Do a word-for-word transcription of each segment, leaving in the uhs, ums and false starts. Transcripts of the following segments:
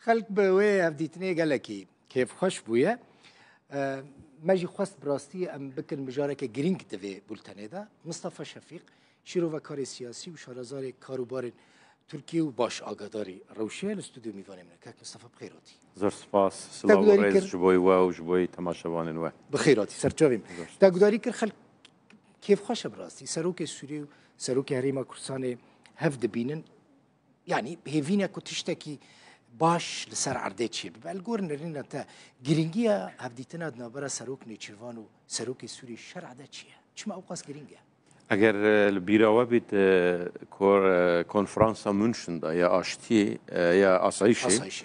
Xelk bi wê hevdîtinê gelekî kêfxweş bûye. E, me jî xwest bi rastî em bikin mijareke girîng di vê bultenê de. Mistefa Şefîq, şîrovekarê siyasî û şarezarê karûbarên Tirkiyê û baş agadarî rewşê ye, li stûdyo mîvanê min e. Kek Mistefa, bi xêr hatî. Zor spas. Silav û rêz ji bo we û ji bo temaşevanên we. Bi xêr hatî, serçavê min. Zor spas. Te gudarî kir, xelk kêfxweş e bi rastî. Serokê Sûriyê û Serokê Herêma Kurdistanê hev dibînin. Yanî hêvî ne ku tiştekî baş li ser erdê çêbibe. Li gor nerîna te, girîngiya hevdîtina di navbera Serok Nêçîrvan û Serokê Sûriyê şer'a de çi ye? Çima ewqas girîng e? Eger, e, li bîra we bît, e, kor-, e, konferansa München de ya aştiyê, e, ya asayişê, Asayişê.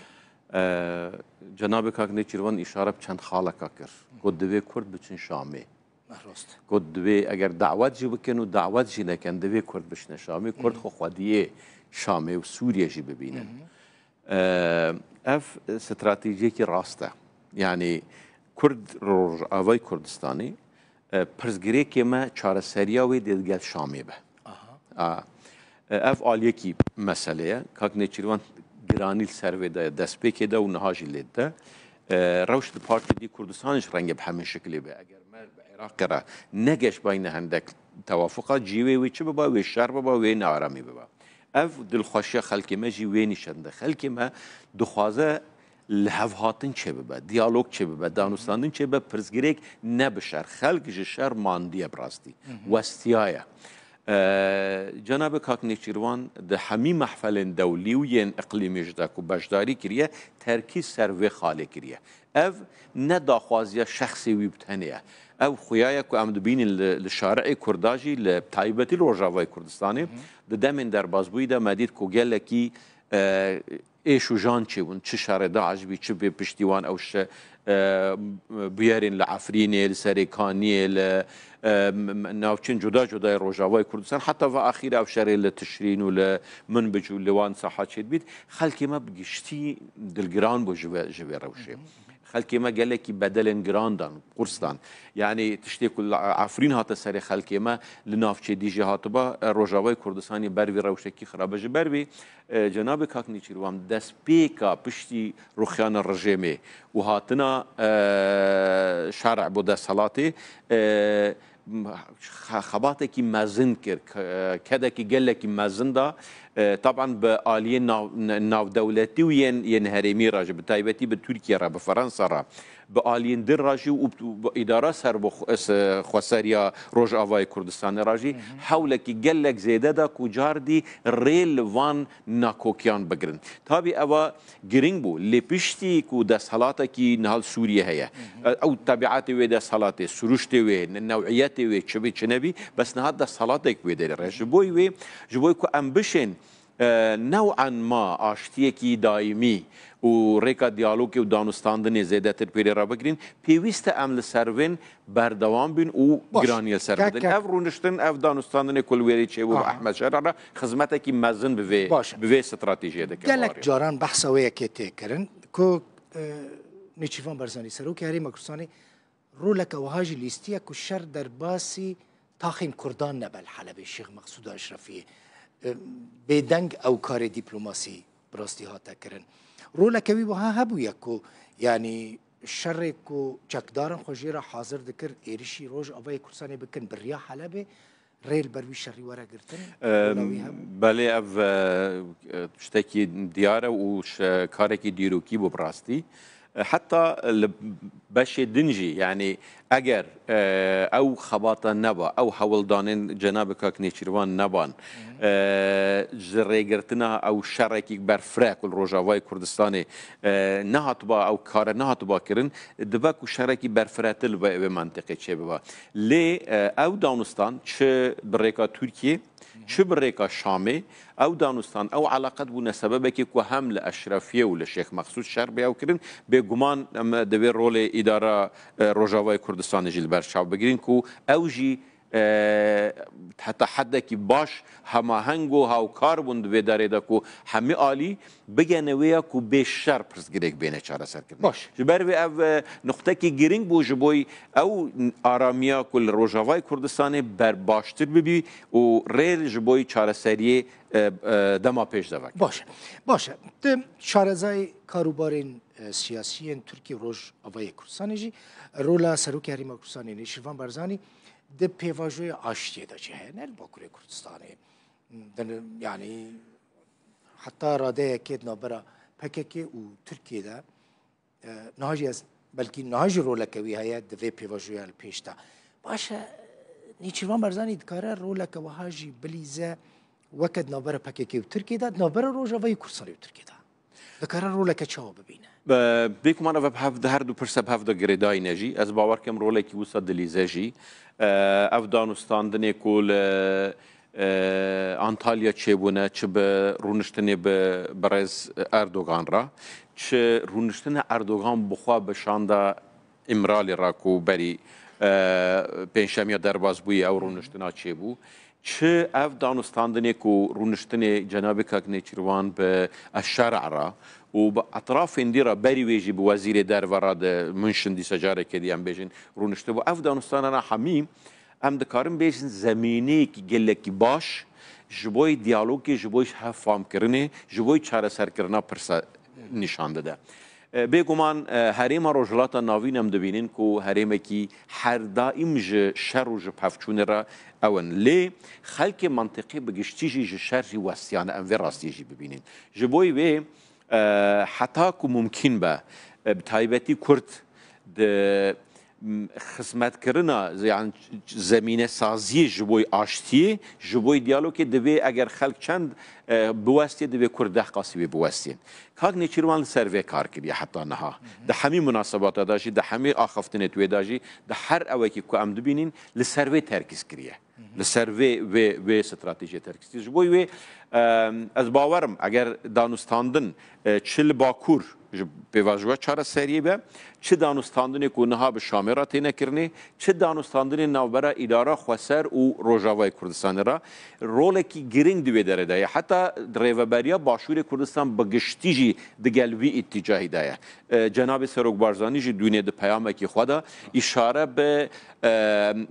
e, Cenabê Kak Nêçîrvan îşare bi çend xaleka kir. Got, divê Kurd biçin Şamê. Rast. Got, divê eger dawet jî bikin û dawet jî nekin, divê Kurd biçine Şamê, Kurd xwe xwediyê Şamê û Sûriyê jî bibînin. Ev stratejiyekî rast e. Yanî Kurd, Rojavayê Kurdistanê, e, pirsgirêkê me çareseriya wê dê digel Şamê be. Aha. A, e, ev aliyekî mesele ye. Kak Nêçîrvan giranî li ser vê de ye, destpêkê de û niha jî lê dide. E, rewş di partiyê dî Kurdistanê jî rengê bi hemîn şiklê be. Eger me bi Iraqê re negeş bayne hendek tewafuqa, cîwê wê çi biba, wê şer biba, wê nearamî biba. Ev dilxweşiya xelkê me jî wê nîşan de. Xelkê me dixwaze li hev hatin çêbibe, diyalog çêbibe, danûstandin çêbibe, pirsgirêk ne bi şer. Xelk ji şer mandiye bi rastî. Westiyaye. E, Cenabê Kak Nêçîrvan di hemî mehfelên dewlî û yên iqlîmî ji de ku beşdarî kiriye, terkîz ser vê xalê kiriye. Ev ne daxwaziya şexsê wî bi tenê ye. Ev xuya ye ku em dibînin li, li şari'ê Kurda jî, li taybetî li Rojavayê Kurdistanê, di demên derbasbûyî de me dît ku gelekî, e, êş û jan çêbûn. Çi şerê DAIŞ bî, çi bê piştî wan ew şe-, e, bûyerên li Efrînê, li Serêkaniyê, li, e, m-, m-, navçeyên cuda cuda yê Rojavayê Kurdistan, heta ve axîr ev şerê li Tişrîn û li Minbic û li wan saha çêdibît. Xelkê me bi giştî dilgiran bû ji ve, ji vê rewşê. Xelkê me gelekî bedelên giran dan, qurs dan. Yanî tiştê ku li Efrîn hate serê xelkê me, li navçê dî jî hatiba, e, Rojavayê Kurdistanê ber vî rewşekî xirabe. Ji ber vî, e, Cenabê Kak Nêçîrvan destpêka piştî rûxiyana rejêmê û hatina, e, şer' bo desthilatê, e, xe-, xebatekî mezin kir, ke-, kedekî gelekî mezin da, e, taban bi aliyê nav-, n-, navdewletî û yên, yên herêmî re jî, bi taybetî bi Tirkiye re, bi Fransa re, bi aliyên din re jî û bi îdara serbo-, s-, xweseriya Rojavayê Kurdistanê re jî hewlekî gelek zêde da ku cardî rê li van nakokiyan bigirin. Tabî eva girîng bû. Lê piştî ku desthelatekî niha li Sûriyê heye, ew tebiatê wê desthilatê, siruştê wê, ne-, newiyetê wê çi bî çi nebî, bes niha desthelatek wê derê re. Ji bo wê, ji bo ku em bişên, e, new'an ma aştiyekî daîmî û rêka diyalogê û danûstandinê zêdetir pêrê re bigirîn, pêwîst e em li ser vên berdewam bin û Baş. giraniyê li ser Kek, bidin. kek. Ev rûniştin, ev danûstandinê ku li wêrê çêbû bi Aha. Ehmed Şera re xizmetekî mezin bi vê, Baş. bi vê stratejiyê dike. Gelek bawerê. caran behsa wê yekê tê kirin ku, e, Nêçîrvan Barzanî, Serokê Herêma Kurdistanê, roleke wiha jî lîstiye ku şer derbasî taxên Kurdan nebe li Helebê, Şêx Meqsûda Eşrefiyê. E, bêdeng ew karê dîplomasî bi rastî hate kirin. Roleke wî wiha hebûye ku, yanî, şerê ku çekdaran xwe jê re hazir dikir, êrişî Rojavayê Kurdistanê bikin bi riya Helebê, rê li ber wî şerî were girtin? Em, Rola wî hebû? Belê, ev, e, tiştekî diyar e û ş-, karekî dîrokî bû bi rastî. E, heta li beşê din jî, yanî eger, e, ew xebata neba, ew hewldanên Cenabê Kak Nêçîrvan neban, e, ji rêgirtina ew şerekî berfireh ku li Rojavayê Kurdistanê, e, nehatiba, ew kare nehatiba kirin, dibe ku şerekî berfiretir li vê, vê mentiqê çêbibe. Lê, e, ew danûstan çi bi rêka Tirkiyê, çi bi rêka Şamê, ew danûstan, ew eleqet bûne sebebekê ku hem li Eşrefiyê û li Şêx Meqsûd şer bê ew kirin. Bêguman em divê rolê îdara, e, Rojavayê Kurdistanê jî li ber çav bigirîn ku ew jî e, heta hedekî baş hemaheng û hawkar bûn di vê derê de ku hemî alî bigene wê ya ku bê şer pirsgirêk bêne çareserkirinê. Baş. Ji ber vê ev, e, nuqtekî girîng bû ji bo ew aramiya ku li Rojavayê Kurdistanê ber baştir bibî û rê ji bo çareseriyê, e, e, dema pêş de veke. Baş e. Baş e. Tu şarezayê karûbarên, e, siyasî yên Tirkiye û Rojavayê Kurdistanê jî rola Serokê Herêma Kurdistanê Nêçîrvan Barzanî di pêvajoya aştiyê de jî heye, ne li Bakurê Kurdistanê. Din, yanî heta radeyekê di navbera P K K û Tirkiyê de, e, niha jî ez, belkî niha jî roleke wî heye di vê pêvajoya li pêş de. Baş e, Nêçîrvan Barzanî dikare roleke wiha jî bilîze, weke di navbera P K K û Tirkiyê de, di navbera Rojavayê Kurdistanê û Tirkiyê de. Dikare roleke çawa bibîne? Be-, bêguman ev bi hev, di her du pirse bi hev de girêdayî ne jî. Ez bawer kem rolekî wisa dilîze jî. E, ev danûstandinê ku li, e, Antalya çêbûne, çi bi rûniştinê bi birêz Erdogan re, çi rûniştina Erdogan bi xwe bi şanda Îmralî re ku berî, e, pêncşemiya derbas bûyî ew rûniştina çêbû. Çi ev danûstandinê ku rûniştinê cenabê Kak Nêçîrvan bi Eşşer'a re û bi etrafên dî re berî wê jî bi wezîrê derve re di Münşin dîsa carekê dî em bêjin rûniştibû. Ev danûstandana hemî em dikarin bêjin zemîneyekî gelekî baş ji bo diyalogê, ji bo hevfamkirinê, ji bo çareserkirina pirsa nîşan dide. E, bêguman, e, herêma Rojhilata Navîn em dibînin ku herêmekî her daîm ji şer û ji pevçûnê re ew in. Lê xelkê mentiqê bi giştî jî ji şer jî westiyane, em vê rastiyê jî bibînin. Ji bo wê, e, heta ku mumkîn be, e, bi taybetî Kurd di, m, xizmetkirina, yani zemîne saziyê ji bo aştiyê, ji bo diyalogê divê eger xelk çend, e, biwestê, divê Kurd deh qasî wê biwestên. Kak Nêçîrvan li ser vê kar kiriye heta niha. Di hemî munasebata de jî, di hemî axaftinê wê de jî, di her ewekî ku em dibînin, li ser vê terkîz kiriye. Li ser vê, vê, vê stratejiyê terkîz kiriye. Ji bo wê, em, ez bawer im, eger danûstandin, e, çi li Bakur ji pêvajoya çareseriyê be, çi danûstandinê ku niha bi Şamê re têne kirinê, çi danûstandinên navbera îdara xweser û Rojavayê Kurdistanê re rolekî girîng di wê derê de ye. Heta rêveberiya Başûrê Kurdistan bi giştî jî digel vî îtîcahî de ye. E, Cenabê Serok Barzanî jî dûnê di peyamekî xwe de îşare bi, e,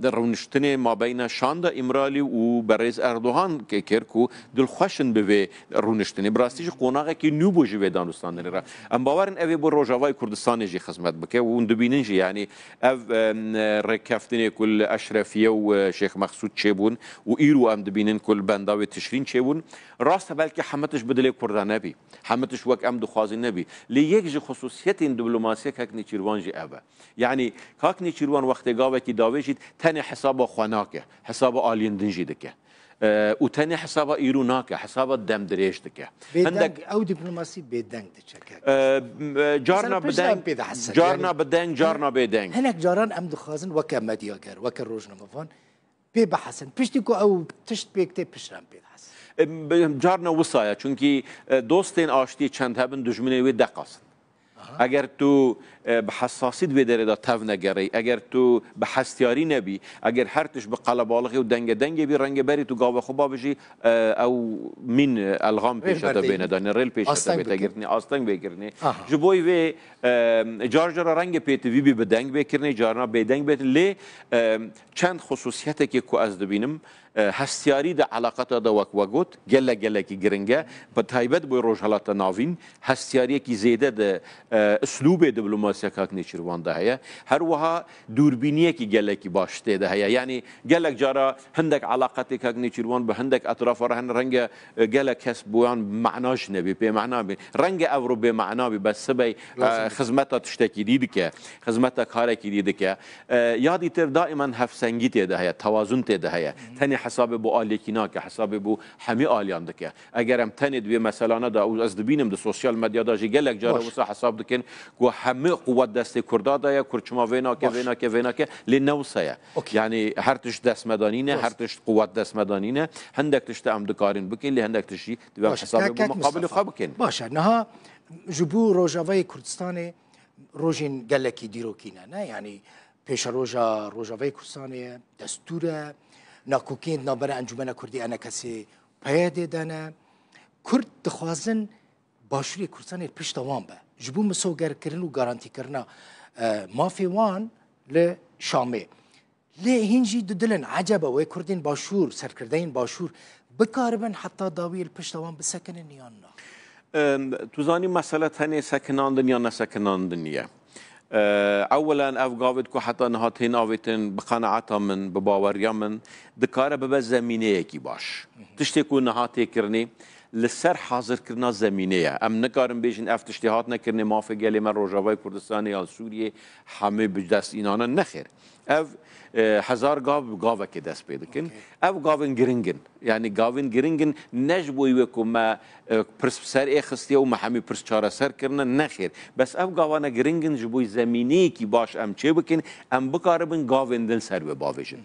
rûniştinê mabeyna şanda Îmralî û berêz Erdogan ke-, kir ku dilxweş in bi vê rûniştinê. Bi rastî jî qonaxekî nû bû ji vê danûstandinê re. Em bawer in ev ê bo Rojavayê Kurdistanê jî xizmet bike û hûn dibînin jî, yanî ev, em, rêkeftinê ku li Eşrefiye û, e, Şêx Mexsûd çêbûn û îro em dibînin ku li benda wê Tişrîn çêbûn. Rast e, belkî heme tişt bi dilê Kurda nebî. Heme tişt wek em dixwazin nebî. Lê yek ji xusûsiyetên dîplomasiyê Kak Nêçîrvan jî ev e. Yanî Kak Nêçîrvan wextê gavekî davêjît tenê hesaba xwe nake, hesaba aliyên din jî dike. E, û tenê hesaba îro nake, hesaba demdirêj dike. Bêdeng, hindek ew dîplomasî bêdeng diçe, Kak. E, m-, e, carna bêdeng, carna bêdeng, carna bêdeng. Hinek caran em dixwazin weke medyager, weke rojnamevan pê bihesin. Piştî ku ew tişt pêk tê, piştre em pê dihesin. E, b-, carna wisa ye, çunkî, e, dostên aştiyê çend hebin, dijminên wê deqas in. Eger tu, e, bi hesasî di vê derê de tev negerî, eger tu bi hestiyarî nebî, eger her tişt bi qelebalixê û denge dengê bî, renge berî tu gava xwe babijî, e, ew mîn, e, elxam pêşe te bêne danîn, rêl pêşe te bête girtinê, asteng bê girtinê. Ji bo vê, e, car cara renge pêtivî bî bi deng bê kirinê, carna bêdeng bê, lê, e, çend xusûsiyetekê ku ez dibînim, e, hestiyarî di eleqata de wek we got, gelek gelekî giring e. Bi taybet bo Rojhelata Navîn, hestiyariyekî zêde di, e, uslûbê diplomasiya Kak Nêçîrvan de heye. Her wiha dûrbîniyekî gelekî baş tê de heye. Yanî gelek cara hindek eleqatê Kak Nêçîrvan bi hindek etrafa re hene, renge, e, gelek kes bo wan mana jî nebî, bê mana bî. Renge evro bê mana bî, bes sibey, e, xizmeta tiştekî dî dike, xizmeta karekî dî dike. E, ya dîtir daîman hevsengî tê de heye, tewazun tê de heye. Tenê hesabê bo aliyekî nake, hesabê bo hemî aliyan dike. Eger em tenê di vê meselane de, û ez dibînim di sosyal medya de jî gelek cara wisa hesab dikin ku hemî quwet destê Kurda de ye, Kurd çima vê nake, vê nake, vê nake, lê ne wisa ye. Yanî her tişt destmedanî ne, her tişt quwet destmedanî ne. Hindek tişt em dikarin bikin, lê hindek tişt jî divê em hesabê bo muqabilê xwe bikin. Baş e, niha ji bo Rojavayê Kurdistanê rojên gelekî dîrokî ne, ne? Yanî pêşeroja Rojavayê Kurdistanê ye, destûr e, Nakokên di navbera Encûmena Kurdî, ENKSê, PYDê de ne. Kurd dixwazin Başûrê Kurdistanê li pişta wan be. Ji bo misogerkirin û garantîkirina, e, mafê wan li Şamê. Lê hîn jî didilin, eceba wê Kurdên Başûr, serkirdeyên Başûr bikaribin heta dawiyê li pişta wan bisekinin yan na? Em, tu zanî, mesele tenê sekinandin ya nesekinandin niye. E, ewelen ev gavê ku heta niha tên avêtin, bi qenaeta min, bi baweriya min, dikare bibe zemîneyekî baş. Tiştê ku niha tê kirinê, li ser hazirkirina zemînê ye. Em nikarin bêjin ev tiştê hatine kirinê, mafê gelê me Rojavayê Kurdistanê yan Sûriyê hemê bi dest înanin. Nexêr. Ev, e, hezar gav bi gavekê dest pê dikin. Okey. Ev gavên giring in. Yanî gavên giring in ne ji bo wê ku me, e, pirs bi ser ê xistiye û me hemî pirs çareser kirine. Nexêr. Bes ev gavane giring in ji bo zemîneyekî baş em çê bikin, em bikaribin gavên din ser wê bavêjin.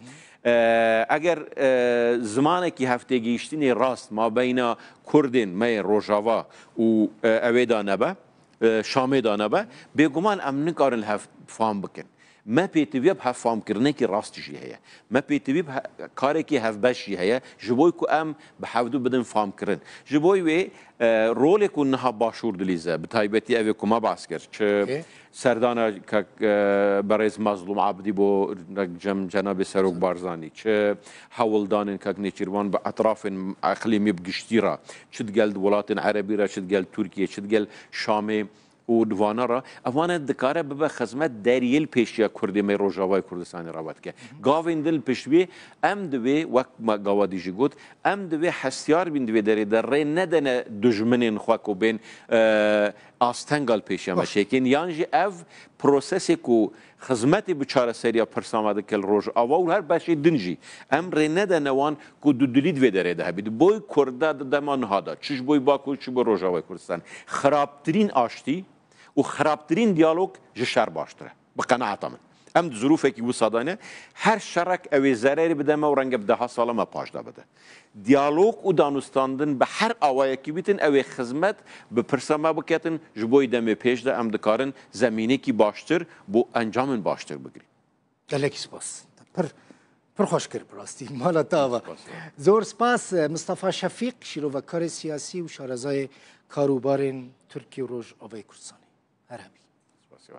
E, eger, e, zimanekî hevtêgihiştinê rast mabeyna Kurdên me yê Rojava û, e, ewê de nebe, e, Şamê de nebe, bêguman em nikarin li hev fam bikin. Me pêtivî bi hevfamkirinekî rast jî heye. Me pêtivî bi he-, karekî hevbeş jî heye, ji bo ku em bi hevdu bidin famkirin. Ji bo wê, e, rolê ku niha Başûr dilîze, bi taybetî ev ê ku me behs kir, çi Okey. serdana kek, e, berêz Mazlûm Abdî bo cem cenabê Serok Barzanî, çi hewldanên kek Nêçîrvan bi etrafên eqlîmî bi giştî re, çi digel welatên erebî re, çi digel Tirkiyê, çi digel Şamê, û di vana re, evane dikare bibe xizmet deriyê li pêşiya Kurdê me Rojavayê Kurdistanê re vedike. Gavên din li pişt wê, em divê, wek me gava dî jî got, em divê hestiyar bîn di vê derê de rê nedene dijminên xwe ku bên, e, astenga li pêşiya me Baş. çêkin, yan jî ev prosesê ku xizmetê bi çareseriya pirsa me dike li Rojava û her beşê din jî, em rê nedene wan ku dudilî di vê derê de hebî. Di boy Kurda di dema niha de, çi ji boy Bakur, çi bo Rojavayê Kurdistan, xirabtirîn aştî û xirabtirîn diyalog ji şer baştir e. Bi qenaeta min. Em di zirûfekî wisa de ne. Her şerek ew ê zererê bide me û renge bi deha sala me paş de bide. Diyalog û danûstandin bi her awayekî bîtin, ew ê xizmet bi pirsa me biketin, ji bo demê pêş de em dikarin zemînekî baştir bo encamên baştir bigrin. Gelekî spas. Pir, pir xweş kir bi rastî. Mala te ava. Spas, ya. Zor spas, e, Mistefa Şefîq, şîrovekarê siyasî û şarezayê karûbarên Tirkiye û Rojavayê Kurdistanê. Her hebî. Spas, ya.